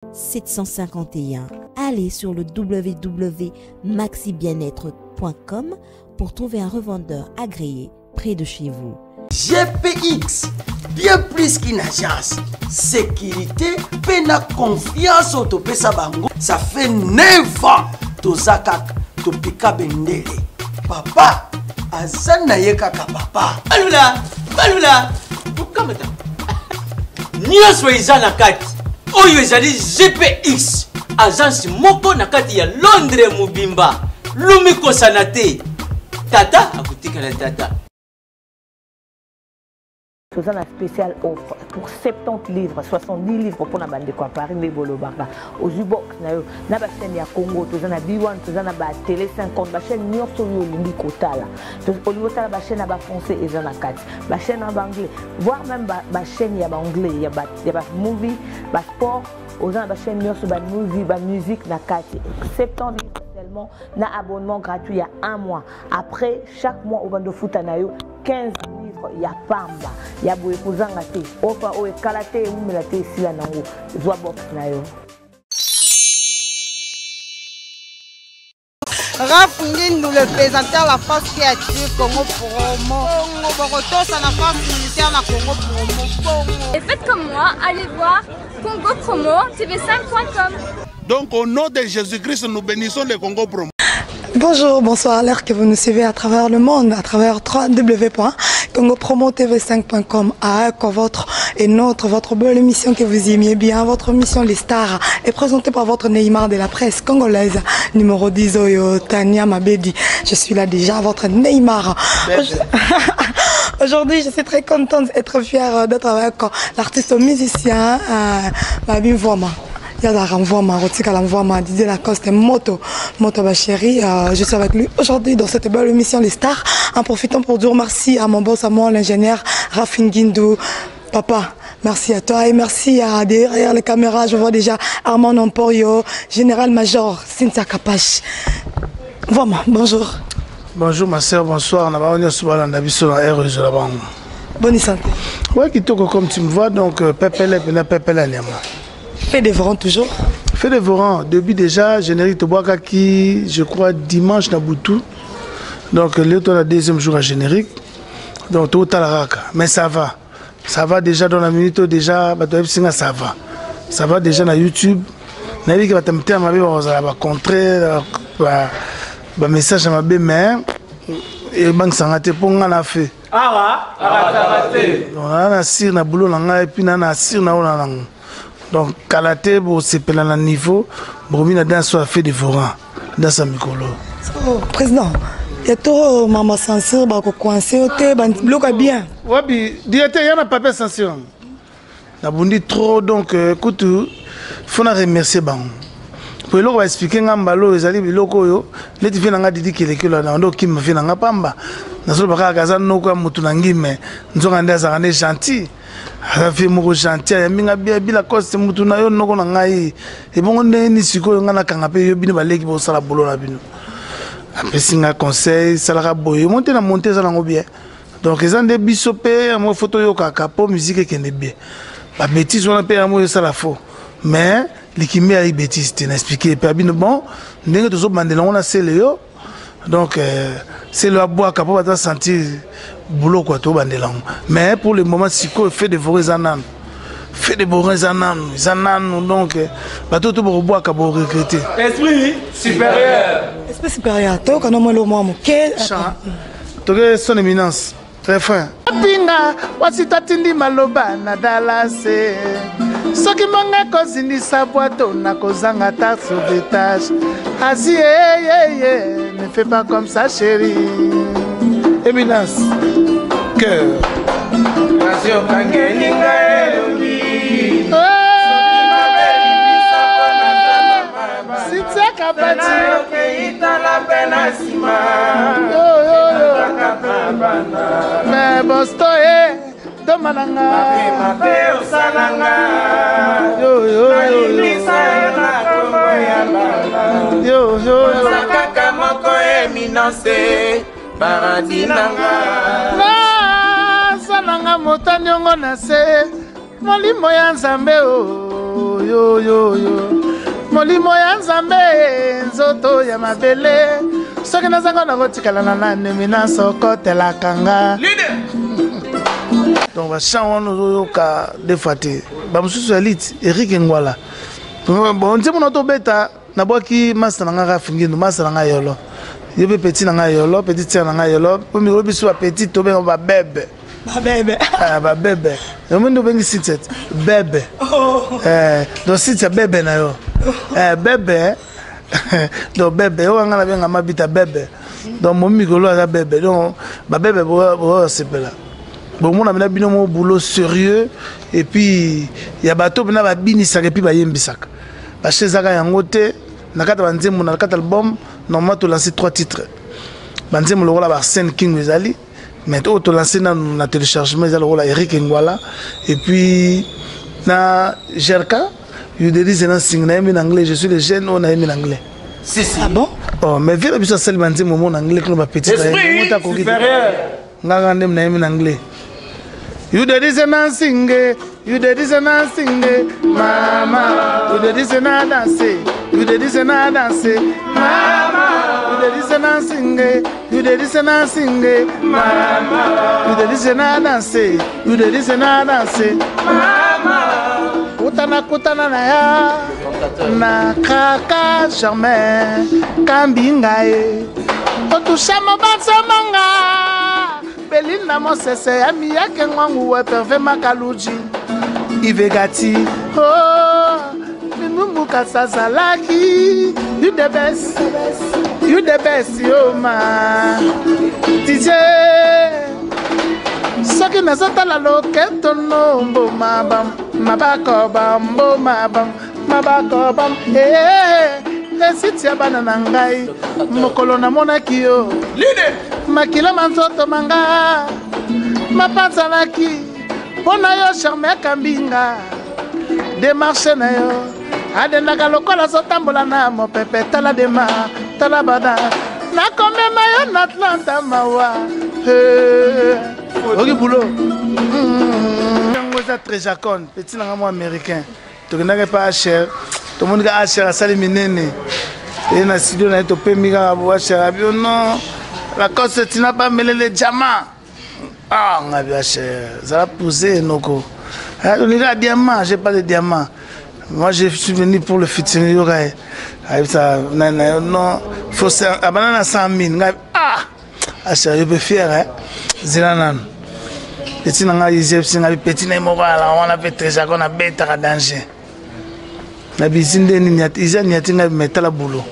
751. Allez sur le www.maxibienetre.com pour trouver un revendeur agréé près de chez vous. GPX, bien plus qu'une agence. Sécurité, peine na confiance oyo topesa bango. Ça fait 9 ans toza kaka topika bendele. Papa aza na ye kaka papa. Balula, balula, okamata. Nyonso eza na kati. Oyo ezali GPX, agence moko na kati ya Londres mobimba. Lumi kosana te. Tata akotikala tata. Toza na spécial offre pour 70 livres, 70 livres mpona bandeko ya Paris nde bolobaka. Ozwi box na yo na bachaîne ya Congo, toza na B1, toza na batele 50, bachaîne nyonso oyo olingi kotala. Olingi otala bachaîne ya bafrançais eza na kati, bachaîne ya baanglais, voire même bachaîne ya baanglais ya bamovie, basport, oza na bachaîne nyonso, bamovie, bamusique na kati. 70 livres seulement na abonnement gratuit ya 1 mois. Après chaque mois obanda ofuta na yo 15 livres ya pamba ya boye kozanga te. Ofa oyo ekala te, ewumela te, esila nango. Zwa box na yo. Raph Ngindu, le présenteur la force qui attire Congo Promo. Bongo Bokotosa la force militaire na Congo Promo. Bongo. Et faites comme moi, allez voir Congo Promo TV5.com. Donc au nom de Jésus-Christ, nous bénissons le Congo Promo. Bonjour, bonsoir à l'heure que vous nous suivez à travers le monde, à travers www.congopromotv5.com, avec votre et notre, votre belle émission que vous aimiez bien, votre émission Les Stars, est présentée par votre Neymar de la presse congolaise, numéro 10, Oyo, Tania Mabedi. Je suis là déjà, votre Neymar. Aujourd'hui, je suis très contente d'être fière d'être avec l'artiste musicien, Babi Mvouama. Yazara Mvouama, Rotikala Mvouama, Didier Lacoste, Moto, Moto ma chérie. Je suis avec lui aujourd'hui dans cette belle émission Les Stars, en profitant pour dire merci à mon boss, à moi, l'ingénieur Rafin Guindou. Papa, merci à toi et merci à derrière les caméras, je vois déjà Armand Emporio, Général Major Cynthia Kapache. Mvouama, bonjour. Bonjour ma soeur, bonsoir. Na ba nyonso balanda biso na R la bango. Bonne santé. Ouais, kitoko comme tu me vois, donc pepele pena pepele nyama. Fait dévorant toujours. Fait dévorant, depuis déjà, générique Tobwakaki, je crois dimanche na Boutou. Donc le la deuxième jour à générique. Donc tout à la raka. Mais ça va. Ça va déjà dans la minute déjà, bah, toi, ça va. Ça va déjà na YouTube. Na yebi ke bato ya motema mabe bakozala ba contraire, ba message ya mabe, mais ebangisanga te mpo nga na fait. Awa, awa, te. Donc, na na sire na boulot na ngai, et puis na na sire na oyo na nango. Donc, kala te, bosepela na niveau, bokomi na danse oyo ya fait dévorant, danse ya mikolo. So, président, ya to mama censure bakocoince yo te, ba biloko ya bien. Wapi, directeur, ya na papier censure. Nabundi trop, donc écoute, faut na remercier bango. Po eloko ba expliquer nga mbalo oyo ezali biloko oyo, neti vie na nga Didi Kelekelo na ndo kim vie na nga pamba. Nazoloba kaka aza noko ya mutu na ngi, mais nzonga nde azalaka nde gentil. Aza vie moko gentil, ayambi nga bien, bila Lacoste mutu na yo noko na ngai. Ebongo ndenge nini sikoyo nga nakanga pe yo bino baleki bosala boulot na bino. Apesi nga conseil, salaka boye. Monte na monte eza nango bien. Donc eza nde biso pe ya mo photo yokaka po musique ekende bien. Ba bêtise wana pe ya mo esala faux. Mais likimbe ya bêtise te na expliquer pe abino bon ndenge tozo bandela ngo na sele yo. Donc sele abwaka po baza sentir boulot quoi to bandela ngo. Mais pour le moment siko fait dévorer eza nanu. Fait dévorer eza nanu, eza nanu donc bato to boko bwaka bo regretter. Esprit supérieur. Esprit supérieur. To kana mo lo mo moke. Toke son éminence. Très fin. Pinga wasita tindi maloba na Dallas. Soki monga kozindisa bwato na kozanga ta sauvetage. Asi eh, eh, eh, ne fais pas comme ça chérie. Éminence. Cœur. Kasi okangeli ngai elongi. Cynthia Kabati. Mais bosto e toma na nga. Mabe osalanga. Yo, yo, yo, yo. Nalimbisa yo na kombo ya bana. Yo, yo, yo. Oza kaka moko éminence, paradis na nga. Naza na nga moto aniongo na se, molimo ya Nzambe o. Oyoyoyo molimo ya Nzambe, nzoto ya mabele, soki nazanga nakotikala na nani? Mina sokotelaka nga. Donc bachamp wana ozoyoka deux fois te. Bamosusu ya lit Erik Ngwala, bon, nzembo na tobeta, nabwaki masa na nga Rafi Ngindu, masa na nga yolo, ye mpe petit na nga yolo, petit sœur na nga yolo, mpo mikolo biso bapetit tobenga babebe. Babebe. Ah, babebe yango nde obengi Cynthia bebe. Oh. Eh, donc Cynthia bebe na yo. Eh, bebe, donc bebe oyo nga nabenga Mabita bebe. Donc momi mikolo aza bebe, donc babebe boyosepela, bomona bina bino mo boulot sérieux et puis ya bato mpena babinisaka et puis bayembisaka bache ezaka yango te na kati ya banzembo. Na kati album, normalement tolance trois titres, banzembo lokola ba Arsène King ezali, mais oyo tolance nanu na téléchargement eza lokola Eric Ngwala et puis na Jerka Yudelise na Sing. Nayembi na anglais, je suis le jeune oyo nayembi na anglais. Si, si. Ah bon? Oh, mais vie na biso asali banzembo mo na anglais kuna bapetit. Esprit supérieur. Ngaka nde nayembi na anglais. You the reason I sing, you the reason I sing, mama. You the reason I dance, you the reason I dance, mama. You the reason I sing, you the reason I sing, mama. You the reason I dance, you the reason I dance, mama. Kutana kutana na ya na kaka Germain kambi ngai otusha mobanzomanga Belinda Mosese ya miyake ngwangu we Perve Makaluji Ivegati oh Minumbu kasazalaki. You the best, you the best, yo ma DJ. Soki nazotala loketo no mboma bam mabako bamboma bam mabako bam eh, esiti ya bana na ngai. Mokolo namonaki yo, makila ma nzoto manga mapanzanaki mpo na yo. Charme akambinga démarche na yo, adendaka lokola azotambola na mopepe. Tala dema, tala bada, nakomema yo na Atlanta mawa. Oki bulo yango eza Trejacon, petit nanga mo américain. Tokendaki epa Asher, tomoni ka Asher asali minene ye na studio na ye. Topemi kaka bo Asher abi: "Non, Lacoste, tina bamelele diamant." Ah, nga bi: "Asher, zala posé noko, olinga diamant, j'ai pas de diamant, moi je suis venu pour le featuring." Yoka ye ayebisa na non, faut abana na 100 000. Nga: "Ah Asher, yo mpe fier, eh? Zela nanu." Petit na ngai yebisi ngai, petit na ye moko ala wana mpe Trésako nabetaka danger na bisi nde nini eza niati ngai. Me tala bulo,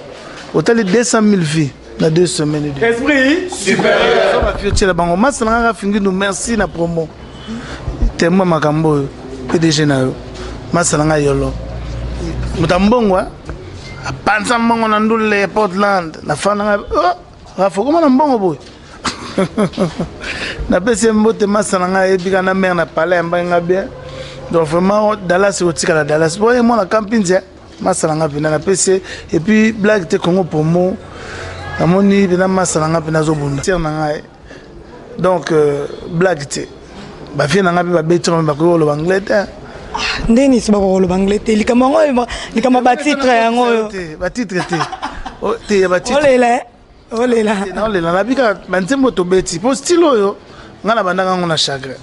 otali 200 000 vues na 2 semaines. Esprit supérieur. Bafi otiela bango masa na ngai Fingindu, merci na promo témoin makambo oyo. PDG na yo, masa na ngai yolo, moto ya mbongo apanza mbongo na ndule ya Portland na fa na ngai. Oh, Rafa okoma na mbongo boye, napesi ye mbote. Masa na ngai ayebika na mare na palais, yambaki nga bien. Donc vraiment Dallas otikala Dallas po ye mwana Kampinzi, masa na nga mpena napesi ye. Et puis blague te, Congo Promo, namoni mpena masa na nga mpena azobunda tiere na ngai. Donc blague te, bavie na ngai mpe babeti ngo, bakoki koloba anglais te. Ndeni so bakoki koloba anglais te? Likambo yango, likambo ya batitre yango oyo. Batitre te, te ya batitre. Olela, olela. Naolela, nabika banzembo tobeti mpo style oyo ngai na bandaka yango na chagrin.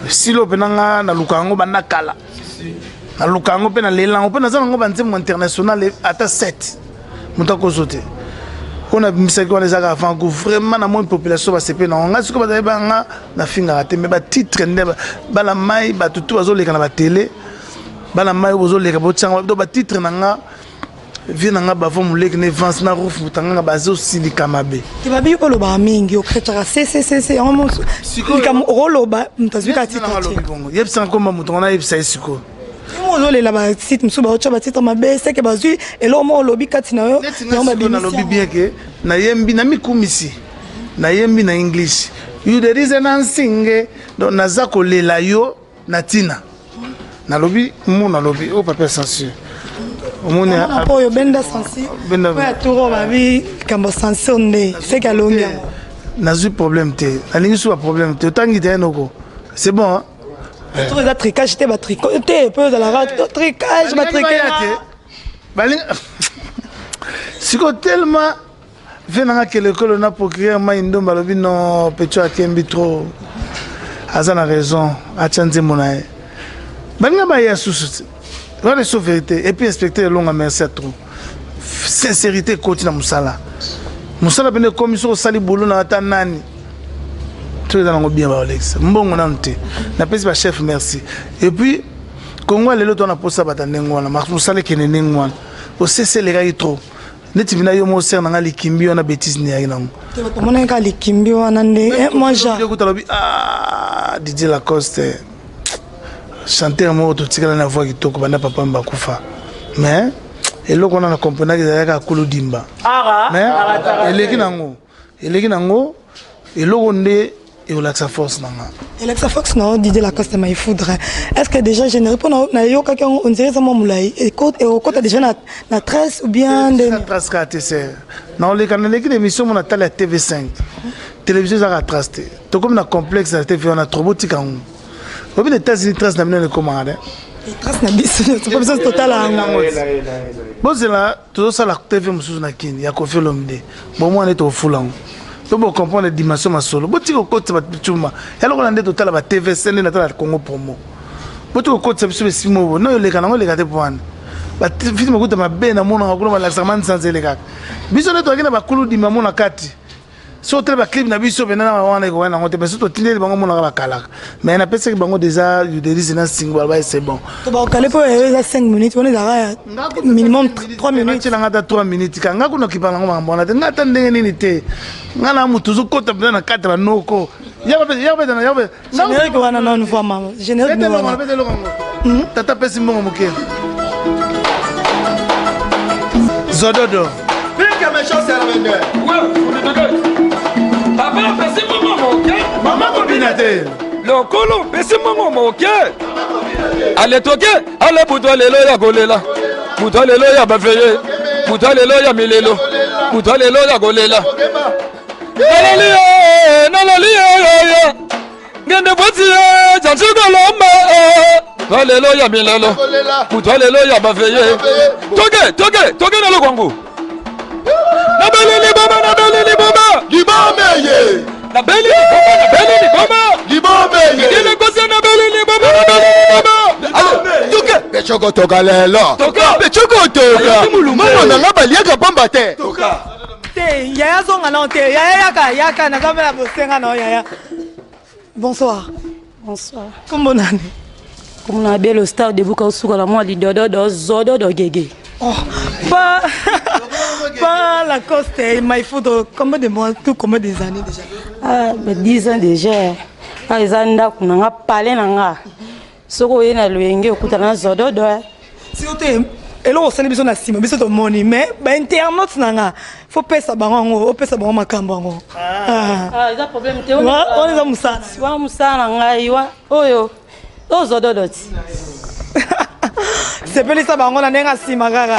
Style oyo mpena nga naluka yango banda kala, naluka yango mpe nalela yango mpe naza nango. Banzembo international ata 7, moto akozo te. Oyo nabimisaki wana ezaka avant goût. Vraiment namoni population basepe nango. Ngai sikoyo bazali banga nafingaka te, mais batitre nde bana mai, bato tu bazoleka na batele, bana mai oyo bozoleka botianga. Donc batitre na nga, vie na nga bavo moleki na evance na roof, moto anganga bazosilika mabe. Te, babi olobaka mingi, okretaka ccc yango mosu likambo okoloba, moto azwi ka titre te. Bongo yebisanga komba moto ngo, nayebisa ye sikoyo. Mo ozolela basite mosusu baotya batitre mabe, seke bazwi eloko moko olobi kati na yo. Yango nalobi bien ke nayembi, namikumisi, nayembi na english "You the reason I sing". Donc naza kolela yo na ntina nalobi mo, nalobi oyo papier censure omoni. Mpo oyo benda censure oyo ya tour, babi likambo censure nde seke alongi yango. Nazwi problème te, nalingi su baproblème te. Otangi te noko, c'est bon, hein? Soki eza tricage te, batriko te mpo ezalaka tricage, batrike te. Balinga sikoyo tellement vie nanga kelekolo na procureur mai ndomba alobi non, pecho akembi trop, aza na raison, atya nzembo na ye. Balinga baya susu te wana eso vérité. Et puis inspecteur Elonga, merci à trop. Sincérité ekoti na mosala, mosala pene ekomi. Soki osali bolo na ata nani to eza nango bien, baolekisa mbongo nanu te. Napesi bachef merci. Et puis Kongo ya lelo to na posa bata ndenge wana, mosala ekende ndenge wana. Osese elekaki trop neti bina yo mosere na nga likimbi wana, bétise neyaki nango. Tomonaki kaka likimbi wana nde moi ja kuta alobi: ah, Didier Lacoste, chanteur moko totikala na voix kitoko banda papa bakufa. Mais eloko wana na comprenaki ezalaki kaka kulu dimba, mais eleki nango, eleki nango. Eloko nde ekolakisa force na nga. Elakisa force na yo. Didier Lacoste My Foudre, est ce que déjà générique mpo nayokaki yango, on dirait eza mwa molai, ekokota déjà na 13 ou bien nde trace kaka te? Ser naoleka, naleki na émission mo na tala ya TV5. Télévision ezaka trace te, tokomi na complexe na TV wana trop. Botika yango. Obi na États-Unis, trace na bino ekomaka te. Trace na biso nyonso, mpo biso totala yango. Bozela, tozosala TV mosusu na Kini ya Kofi Olomide. Bomwana ete ofula yango to bocomprendre dimension masolo. Botika kokotisa bacuma ya lokola nde totala ba TVC, nde natala Congo Promo. Botika kokotisa biso besimo bo no eleka nango, eleka te. Po wana bafilme kuta mabe namonaka kuna, balakisaka manzanza elekaka. Biso nde tozalaki na bakulu dima mo na kati. So otala baclip na biso pena na wana, ekokai nango te. Mais so totindeli bango, monaka bakalaka. Mais napesaki bango déjà judelise na singo, baloba c'est bon. To bakokale mpo eza 5 minutes, wana ezalaka minimum 3 minutes. Nanga ata 3 minutes ka nga kuna okipa nango makambo wana te. Nga ata ndenge nini te, nga na motu ozokota mpenza na kati ya banoko. Générique wana nanu vraiment, générique wana tata apesi mbongo moke, zododo. Papa apesi mbongo moke. Mama kobina te. Lokolo opesi mbongo moke, ale toke, ale butwa lelo ya kolela, butwa lelo ya baveye, butwa lelo ya milelo, butwa lelo ya kolela. Nalali ye, nalali ye, ngende bwati ye jansikolomba, butwa lelo ya milelo, butwa lelo ya baveye. Toke, toke, toke na lokwangu. Nabeli liboma, nabeli liboma. Liboma ye. Nabeli liboma, nabeli liboma. Liboma ye. Ngele kosi, nabeli liboma, nabeli liboma. Toke pechokotoka lelo. Toka. Pechokotoka. Ayoki mulunge. Mama na nga baliaka pamba te. Toka. Te yaya, zonga nao te yaya, yaka yaka, naza mpe na bosenga nao yaya. Bonsoir. Bonsoir. Kombo nani? Kombo na Belo Star de Buka osuka mwa lidododo zododo gege. Oh, pas Lacoste, My Food, combien de mois, tout combien des années déjà? Ah, bah, 10 ans déjà. Ah, eza ndako na nga, palais na nga. Soki oye na loyenge, okutana na zododo. Siko te eloko osali biso na nsima, biso tomoni, mais bainternaute na nga, faut pesa bango yango, opesa bango makambo yango. Ah, eza problème te. Wana eza mosala. Wana mosala na ngai wa oyo oyo zododo ti. Sepelisa bango na ndenge ya nsima kaka.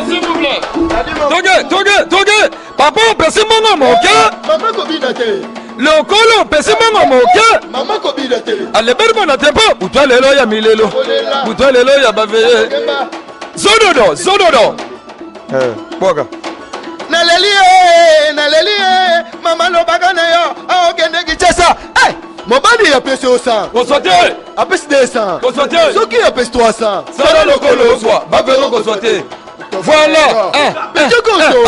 S'il vous plaît. Toke, toke, toke. Papa opesi mbongo moke. Mama kobina te. Lokolo opesi mbongo moke. Mama kobina te. Aleberi bona te mpo butwa lelo ya milelo. Butwa lelo ya baveye. Zododo, zododo. Bwaka. Naleli ye, naleli ye. Mama lobaka na yo, aokende Kinshasa. Eh, mobali apesi yo 100. Kozwa te. Apesi 200. Kozwa te. Soki apesi 300. Sala lokolo ozwa, bavero kozwa te. Voilà.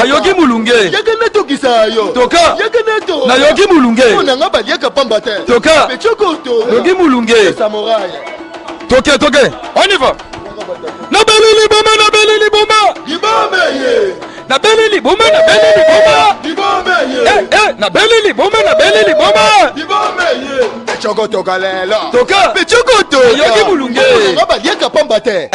Ayoki mulunge. Yeke netokisa yo. Toka. Yeke neto. Nayoki mulunge. Mpo na nga baliaka pamba te. Toka. Pechokoto. Yoki mulunge. Samouraï. Toke, toke. On y va. Nabeli liboma, nabeli liboma. Liboma ye. Nabeli liboma, nabeli liboma. Liboma ye. Eh, eh, nabeli liboma, nabeli liboma. Liboma ye. Pechokotoka lelo. Toka. Pechokotoka. Nayoki mulunge. Mpo na nga baliaka pamba te.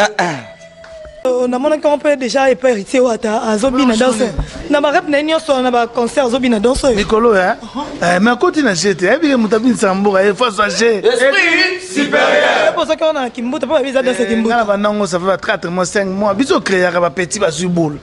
Namonaki yango mpe déjà epa Héritier Wata, azobina danse na barep na ye nyonso, na baconcert azobina danse oyo. Mikolo mais akoti na je te, ayebike moto abinisaka mboka ye face a je. Esprit supérieur. Mpo soki wana na kimbuta, mpo babi eza danse ya nga kimbuta. Na bandango, ça fait ba 4 mois, 5 mois, biso créaka bapeti, bazwi boule.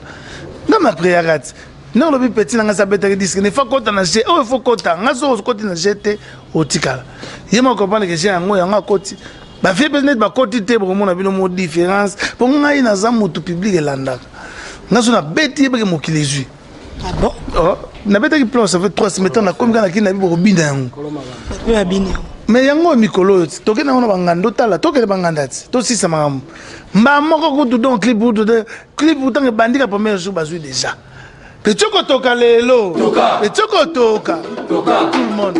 Nga na créaka ti ndenge olobi, petit na nga si abetaki disque ne fa kota na je oyo, fo kota. Nga so okoti na je te. Otikala ye moko comprendre que yango yango akoti bavie mpe neti bakoti te, bokomona bino mo différence, mpo ngai naza motu public elandaka nga. So nabeti ye beke mokili ezwi. Ah bon? Oh, nabetaki plan, ça fait 3 semaines ntango nakomi kaka nakini na bi bokobina yango. Mpe babini yango. Mais yango oyo mikolo oyo ti tokende yango na banganda, otala tokende banganda ti tosisa makambo mba moko kutu. Donc clip kutu te, clip ntango ebandika premier jour bazwi déjà etiokotoka lelo etiokotoka tout le monde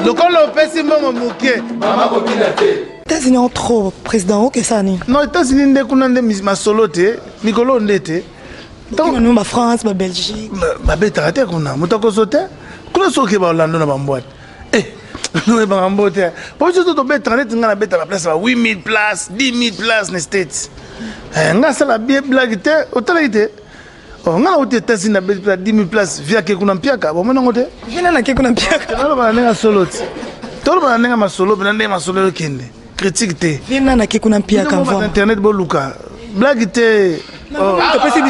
lokola opesi mbongo moke. Mama kobina te. États-Unis en trop, président okesala nini? Non, États-Unis nde kuna nde masolo te, mikolo nde te. Ntango bafrance, babelgique. Babetaka te kuna, moto akoso te kuna. Soki baolando na bambwate oyebaka mbo te, po biso to tobetaka neti ngai nabeta baplace ba 8000 place, 10 000 place na States. Ngai asala bien blague te, otalaki te. Oh, ngai nauti États-Unis, nabeti place 10 000 place, vi ake kuna mpiaka bomoni yango te. Vina nake kuna mpiaka. Toloba na ndenge ya solo ti, toloba na ndenge ya masolo mpe na ndenge masolo ekende, critique te. Vina nake kuna mpiaka. Bino internet boluka blague te. Opesi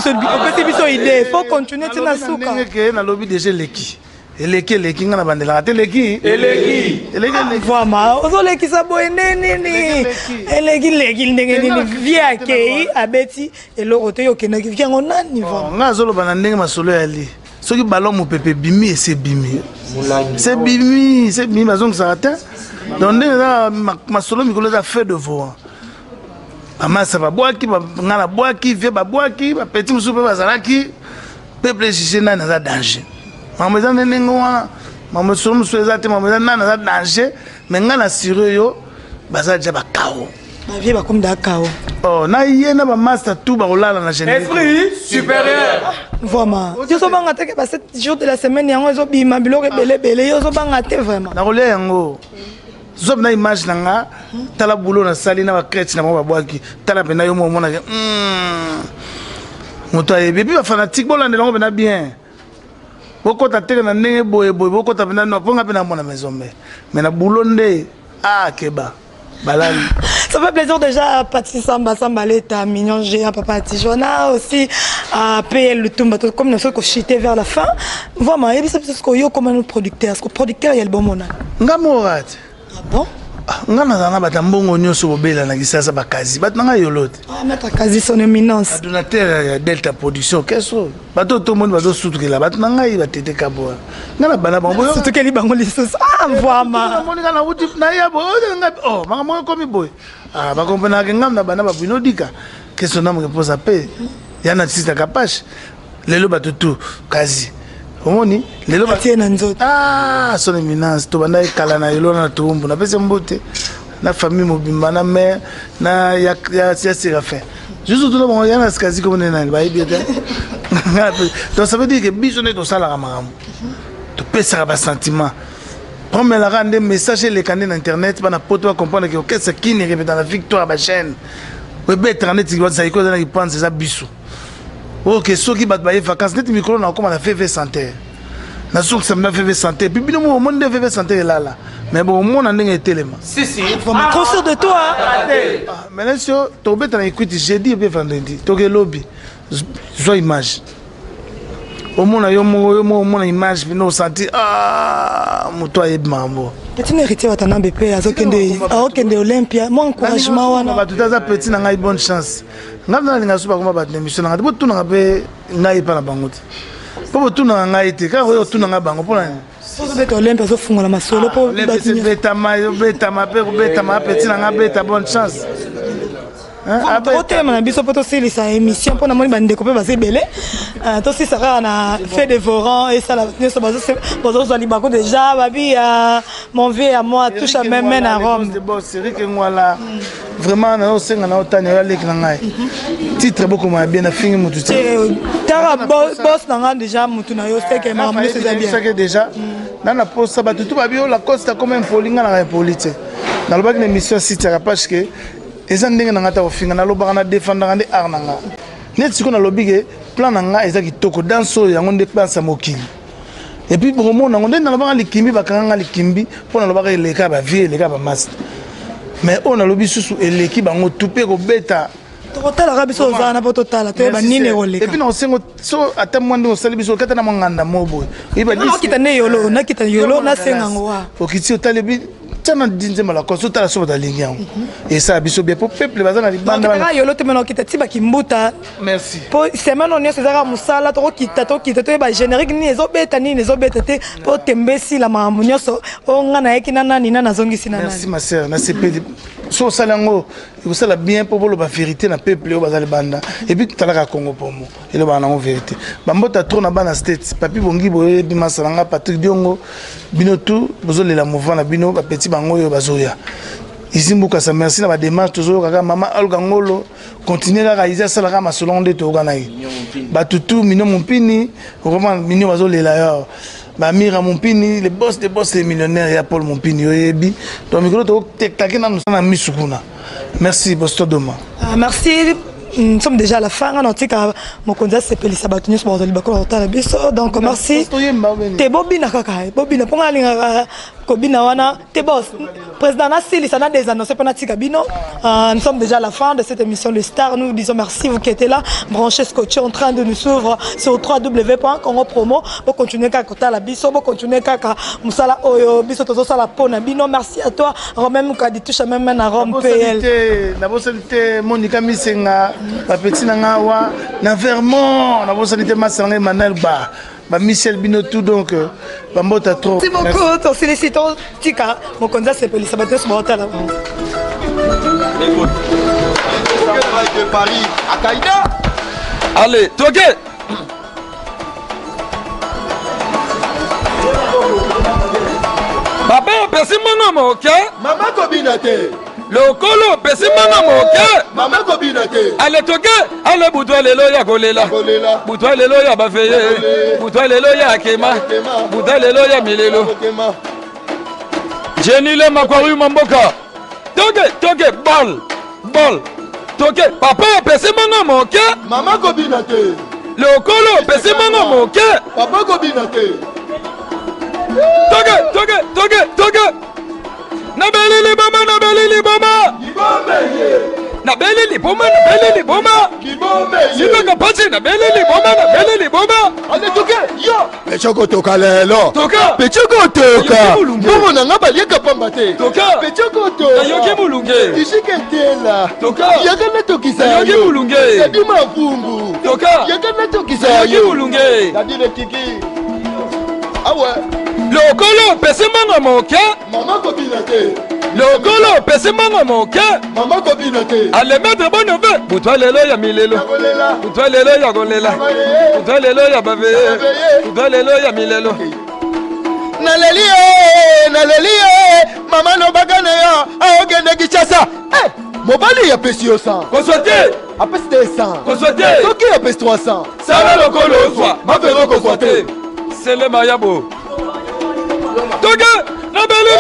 biso idée, faut continuer tina suka. Ndenge ke nalobi déjà eleki, eleki, eleki. Ngai na bandelaka te, eleki. Eleki. Eleki, eleki. Vraiment ozolekisa boye nde nini? Eleki leki ndenge nini? Vie akei abeti eloko te, yo okendaki vie yango nani vraiment? Ngai azoloba na ndenge masolo yali, soki ballon mopepe ebimi, esi ebimi, se bimi, se bimi, bazongisaka te. Donc ndenge eza masolo mikolo eza fait de voix, bamasa babwaki, ngai nabwaki, vie babwaki, bapeti mosusu mpe bazalaki, peuple juge nani aza danger. Makambo eza nde ndenge wana, makambo solo mosusu eza te, makambo eza nani aza danger. Mais ngai na sure yo baza deja bakao. Bavie bakomi da kao. Oh, na ye na bamaster tout bakolala na générique. Esprit supérieur. Vraiment yo ozobanga te ke ba 7 jours de la semaine yango ezobima biloko ebele ebele, yo ozobanga te vraiment? Nakolia yango, zwa mpena image na nga, tala bulo nasali na bacrete na bango babwaki, tala mpena yo mo omonake moto ayebi. Et puis bafanatique bolandela yango mpena bien, bokɔta teke na ndenge boye boye, bokɔta mpena no mpo nga mpe namona maison mare, mais na bulo nde akeba balali. Ça fait plaisir déjà à Paty Samba, Samba Leta, Mignon Géant, Papa Tijona, aussi à PL Lutumba, comme nous sommes chuté vers la fin. Vraiment, et puis c'est ce que comme notre producteur, parce que producteur, il y a le bon moment. Nga morate. Ah bon? Nga nazala na bato ya mbongo nyonso bobela na Kisasa, bakazi bato na ngai yolo te. Ah, maître Kazi, son éminence. Badonateur ya Delta Production, keso bato tomoni bazosutukela bato na ngai, batete kaboa nga na bana bango. Sutukeli bango lisusu? Ah, vraiment. Namoni nga nauti naya boye nga, oh, makambo ekomi boye. Ah, bakomprenaka ngam na bana babwino dika keso namoke mposa mpe ya na sisa kapashe lelo bato tu kazi omoni lelo. Batie na nzoto. Ah, son éminence, tobanda ekala na elona na toumbu, napesi mbote na famille mobimba, na mare na ya, ya, ya Séraphin, juste tuna bango ya na sikazi komone nani bayebi te. Donc ça veut dire que biso nde tosalaka makambo, topesaka basentiment, promelaka nde message eleka nde na internet, bana poto bacomprendre ke orchestre kini ekepeta na victoire, bachaîne ebetaka neti zaiko eza na kipanza, eza biso. Ok, soki bato baye vacance neti mikolo na okóma na VV Santé, nasukisa na VV Santé, puis bino mo omoni nde VV Santé elala, mais bomona ndenge etelema. Si si. Vraiment trop sûr de toi. Maintenant sio tobeta na equity jeudi epe vendredi, toke lobi, zwa image omona yo moko, yo moko omona image mpena osanti, ah, moto ayebi makambo. Petit Héritier Watanabe mpe azokende, aokende Olympia, mwa encouragement wana. Bato te, aza petit na ngai, bonne chance. Ngai mpe nalinga so bakoma bato na émission na ngai te, botunaka mpe ngai epa na bango te, mpo botunaka ngai te, kaka oyo otunanga bango mpo na nini? Ozobeta Olympia, azofungola masolo mpo betama, obetama mpe kobetama, petit na ngai beta, bonne chance. Otelema na biso mpo tosilisa émission, mpo namoni bandeko mpe baza ebele. Tosilisa kaka na fait dévorant, esala nyonso bazozwa libako déjà babi mon vieux ya moi touche à même na Rome. Boss Eric Ngwala, vraiment nazosenga na otani oyo aleki na ngai titre bokoma ya bien, nafingi motu te. Tara boss na ngai déjà motu na yo seke makambo nyonso eza bien. Seke déjà na na posa bato tu babi oyo Lacoste akoma impoli, ngai naka impoli te. Nalobaki na émission ya site yaka parce que eza ndenge na ngai ta kofinga, nalobaka na defendaka nde art na ngai. Neti sikoyo nalobi ke plan na ngai eza kitoko, danse oyo yango nde danse ya mokili. Et puis bokomona yango nde nalobaka likimbi, bakanga nga likimbi mpo nalobaka eleka bavie, eleka bamaster, mais oyo nalobi susu eleki bango tu mpe kobeta. Tokotalaka biso ozala na mpo totala toyeba nini ekoleka. Et puis na osengo so ata mwa ndenge osali biso okata na mwa nganda mo boye. Oyeba Nakita nde yolo, nakita yolo, nasenga yango wa. Okiti otali bi tia na di nzembo Lacoste, otala so bato alingi yango. Esala biso bien po peuple baza na libanda. Nakitaka yolo te, me nakita ti bakimbuta. Merci. Po semaine oyo nyonso ezaka mosala, tokokita tokita toyeba générique nini ezobeta, nini ezobeta te, mpo tembe esila makambo nyonso oyo nga nayeki na nani na nazongisi na Merci ma sœur, nasepeli. So osali yango ekosala bien mpo boloba vérité na peuple oyo baza libanda. Et puis totalaka Congo Promo, elobaka nango vérité. Bambota trop na bana States, Papi Bongi boyebi masa na nga Patrick Diongo, bino tout bozolela mouvement na bino, bapeti bango oyo bazoya. Izi Mbukasa, merci na badémarche tozoyoka kaka mama Olga Ngolo, continue kaka izi asalaka masolo nde toyoka na ye. Bato tout Mino Mompini, vraiment Mino bazolela yo. Bamira Mompini, le boss de boss les millionnaires ya Paul Mompini oyebi. Donc mikolo tokotekake nanu na misu kuna. Merci Bosto Doma. Ah, merci. Nous sommes déjà à la fin. On tika mokonzi asepelisa bato nyonso bazali bakola kotala biso. Donc merci. Te bobina kaka, bobina mpo nga alingaka kobina wana te. Boss président nasilisa na désannoncer mpo natika bino. Nous sommes déjà à la fin de cette émission Le Star. Nous vous disons merci, vous qui étiez là, branchés, scotchés, en train de nous suivre sur www.congopromo. Bocontinue kaka kotala biso, bocontinue kaka mosala oyo biso tozosala mpo na bino. Merci à toi Romain Mukadi, touche même na Rome PL. Te nabosani te Monika Misenga, bapeti na nga awa na Vermont, nabosani te masa na ngai Emmanuel Ba bamichel, bino tout donc bambota trop. Merci beaucoup. Tosilisi, totika mokonzi asepelisa bato nyonso baotala bango. De Paris à Kaïda. Allez, toke. Papa opesi mbongo moke. Mama kobina te. Lokolo opesi mbongo moke. Mama kobina te. Ale toke, ale butwa lelo ya kolela. Butwa lelo ya bafeye. Butwa lelo ya akema. Butwa lelo ya milelo. Jenny le makwaru mamboka. Toke, toke, bol, bol. Toke, papa opesi mbongo moke. Mama kobina te. Lokolo opesi mbongo moke. Papa kobina te. Toke, toke, toke, toke. Nabeli liboma, nabeli liboma. Nabeli liboma, nabeli liboma. Sibaka pasi, nabeli liboma, nabeli liboma. Ale toke, yo. Pechoko toka lelo. Toka. Pechoko toka. Mbongo na nga baliaka pamba te. Toka. Pechoko toka. Nayoki mulunge. Tishike tela. Toka. Yaka natokisa. Nayoki mulunge. Dadi mavungu. Toka. Yaka natokisa. Nayoki mulunge. Dadi le kiki. Awa. Lokolo opesi mbongo moke. Mama kobina te. Lokolo opesi mbongo moke. Mama kobina te. Ale maître bonove. Butwa lelo ya milelo. Butwa lelo ya kolela. Butwa lelo ya baveye. Butwa lelo ya milelo. Naleli ye, naleli ye, mama lobaka na yo aokende Kinshasa. Eh, mobali apesi yo 100. Kozwa te. Apesi 200. Kozwa te. Soki apesi 300. Sala lokolo ozwa. Mafero kozwa te. Sele mayabo. Toke, nabeli.